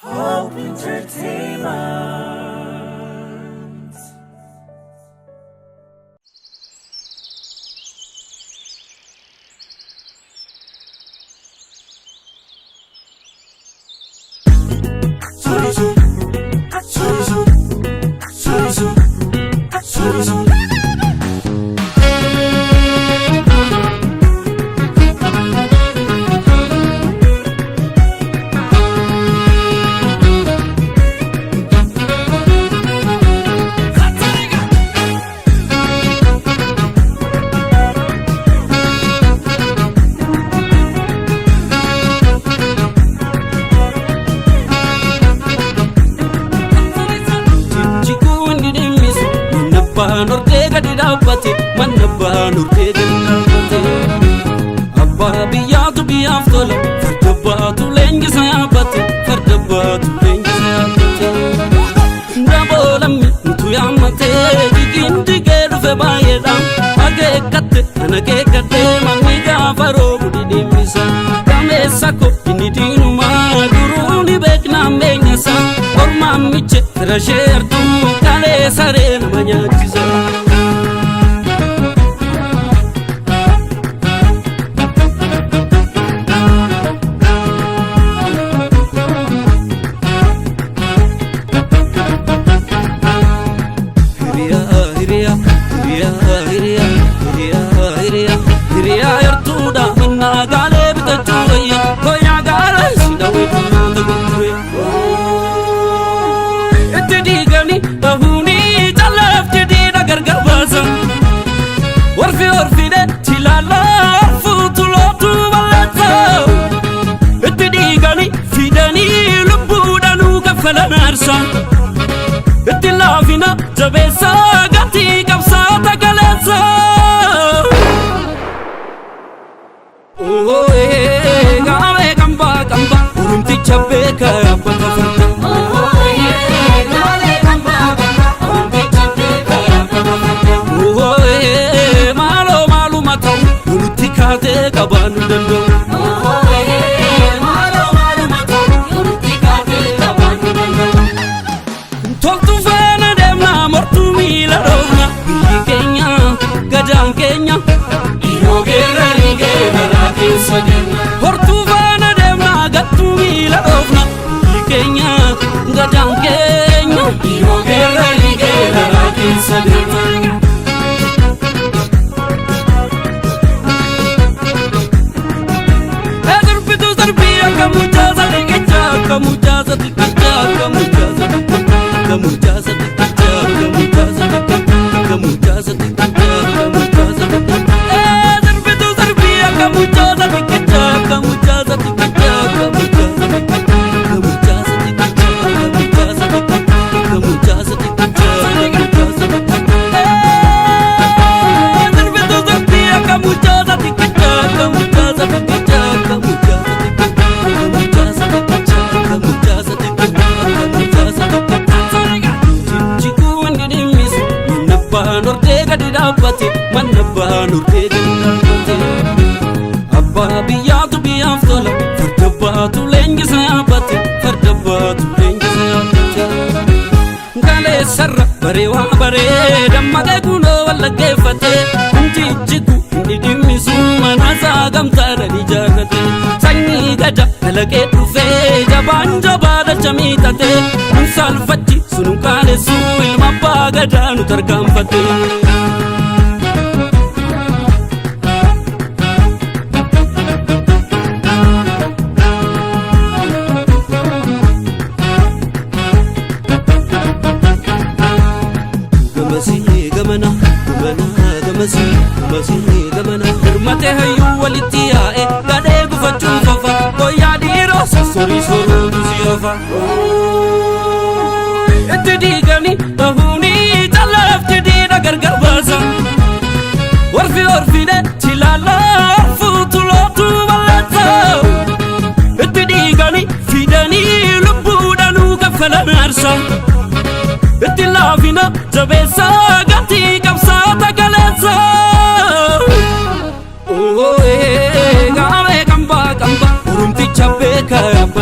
Hope Entertainment. Jijjiguun ni dhimmisu manna abbaan hortee gadi dhaabbate, manna abbaan hortee gadi dhaabbate. Abbaa biyyaatu biyyaaf tola, farda abbaatu leenjisa yaabbate, farda abbaatu leenjisa yaabbate. Daboo lammi nutu yaammatee jigiin jigee dhufe baay'eedha. Akeekkatte ana keekkadhee manni gaafa roobu dhidhimmisa. Gameessa ko inni diinumaa duruu ni beeknaan beenyasa. Ormaan miche fira ishee artuu kalee saree nama nyaachisa. Hiriyaa, hiriyaa, hiriyaa, hiriyaa, hiriyaa, hiriyaa, hiriyaa yartuudha mannaa gaalee bitachuu wayya koyaa gaara si dhawee dhummaata gurgure. Itti diiganii dhahuunii calaaf jedhiidha gargar baasa. Warfi orfidhe chilaalaa fuutu lootu balleessa. Itti dhiiganii fidanii lubbuudhanuu kaffalan aarsa. Itti laafina jabeessa gatii qabsaa tagaleessa. Gaamee qambaa qambaa oromticha beeka abbata farda. Maaloo maaluma ta'u walitti kaatee qabaan hin danda'u. Toltu faana deemna, mortuu miila dhoofna, biyyi keenya gadaan keenya. Yeroo geerranii geerraraa keessa deemna. Hortuu faana deemna, gattuu miila dhoofna, biyyi keenya gadaan keenya. Yeroo geerranii geerraraa keessa deemna. Sirbitu sirbii akka mucaa xiqqichaa, akka mucaa xiqqichaa, akka mucaa xiqqichaa, akka mucaa xiqqichaa, akka mucaa xiqqichaa, akka mucaa xiqqichaa, akka mucaa xiqqichaa. Sirbitu sirbii akka mucaa xiqqichaa, akka mucaa xiqqichaa, akka mucaa xiqqichaa, akka mucaa xiqqichaa, akka mucaa xiqqichaa, akka mucaa xiqqichaa, akka mucaa xiqqichaa. Sirbitu sirbii akka mucaa xiqqichaa, akka mucaa xiqqichaa, akka mucaa xiqqichaa, akka mucaa xiqqichaa, akka mucaa xiqqichaa, akka mucaa xiqqichaa. Jijjiguun ni dhimmisu manna abbaan hortee gadi dhaabbate, manna abbaan hortee gadi dhaabbate. Abbaa biyyaatu biyyaaf tola, farda abbaatu leenjisa yaabbate, farda abbaatu leenjisa yaabbate. Kaleessarra baree waa baree dammaqee kunoo wallaggeeffate, jijjigu inni dhimmisu mana isaa gamtaadhaan ijaarrate. Sanyii gada kalaqee dhufee jabaan jabaa dacha miixate, kun saalfachi sunu qaanessu ilma abbaa gadaa nu tarkaanfate. Gamasii gamana gamana gamasii gamasii gamana. Hirmate hayyuu walitti yaa'e gadhee gufachuun fafa koyyaa dhiiroo sossorii soruutu si ofa. Itti diiganii dhahuunii calaaf jedhiidha gargar baasa. Warfi orfidhe chilaalaa fuutu lootu balleessa. Itti dhiiganii fidanii lubbuudhanuu kaffalan aarsa. Itti laafina jabeessa gatii qabsaa tagaleessa. Gaamee qambaa qambaa oromticha beeka abbata.